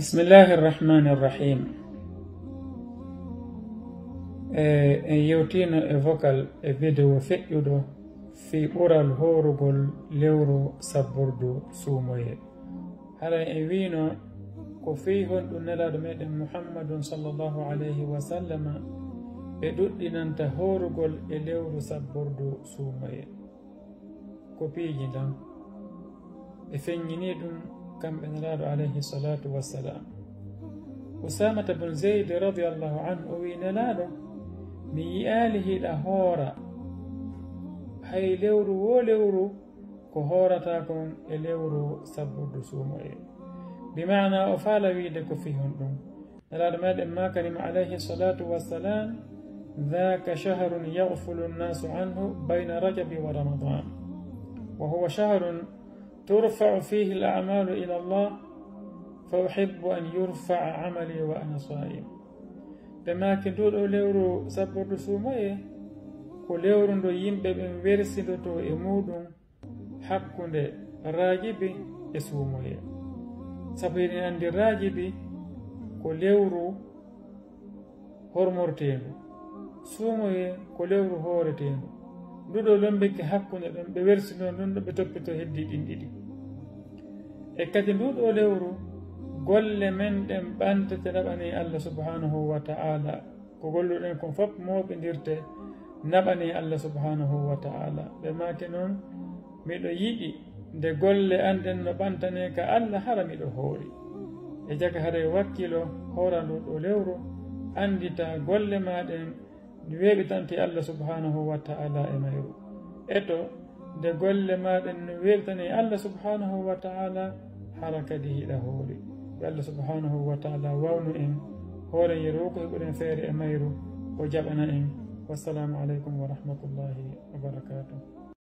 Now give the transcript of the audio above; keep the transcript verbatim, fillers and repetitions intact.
Bismillahi irrahmani irrahim. E en yewtino e vocal e vidéo feƴƴuɗo fii ɓural hoorugol lewru sabbordu suumoye. Haray en wiino ko fii honɗum Nelaaɗo meɗen Muhammadun sallallahu alayhi wa sallama ɓe ɗuɗɗinanta hoorugol e lewru sabbordu suumoye. Ko piiji ɗan ɓe feññini ɗum kamɓe Nelaaɗo alayhi salatu wassalam. Usamata bun Zeydi radiyallahu anhu o wi Nelaaɗo, mi yi'aali hiɗa hoora hay lewru woo lewru ko hoorata kon e lewru sabbordu suumoye. Bi maana o faala wiide ko fii honɗum. Nelaaɗo meɗen maakanima alayhi salatu wassalam, ذاك شهر يغفل الناس عنه بين رجب ورمضان وهو شهر ترفع فيه الأعمال إلى الله فأحب أن يرفع عملي وأنا صائم. Ɓe maaki nduɗo lewru sabbordu suumoye ko lewru ndo yimɓe ɓen wersindoto e muɗum hakkunde raajibi e suumoye. Sabu hiɗen anndi raajibi ko lewru hormorteendu, suumoye ko lewru hooreteendu. Nduɗo lombike hakkunde ɗon ɓe wersino ndun ɗo ɓe toppito heddi ɗin ɗiɗi. E kadi nduɗo lewru golle men ɗen ɓantete naɓani Allah subhanahu wa ta'ala. Ko golluɗen kon fof mooɓindirte naɓani Allah subhanahu wa ta'ala. Ɓe maaki non, miɗo yiɗi nde golle an ɗen no ɓantane ka Allah hara miɗo hoori. E jaka haray wakkilo hoora ndu ɗo lewru, anndita golle ma ɗen weeɓitante Allah subhanahu wa ta'ala e mayru. Eto nde golle ma ɗen no weeɓitane Allah subhanahu wa ta'ala hara kadi hiɗa hoori. Yo Allah subhanahu wa ta'ala wawnu en, hooren yeru ko heɓuɗen feere e mayru, o jaɓana en. Wassalamu aleykum wa rahmatullahi wa barakatuh.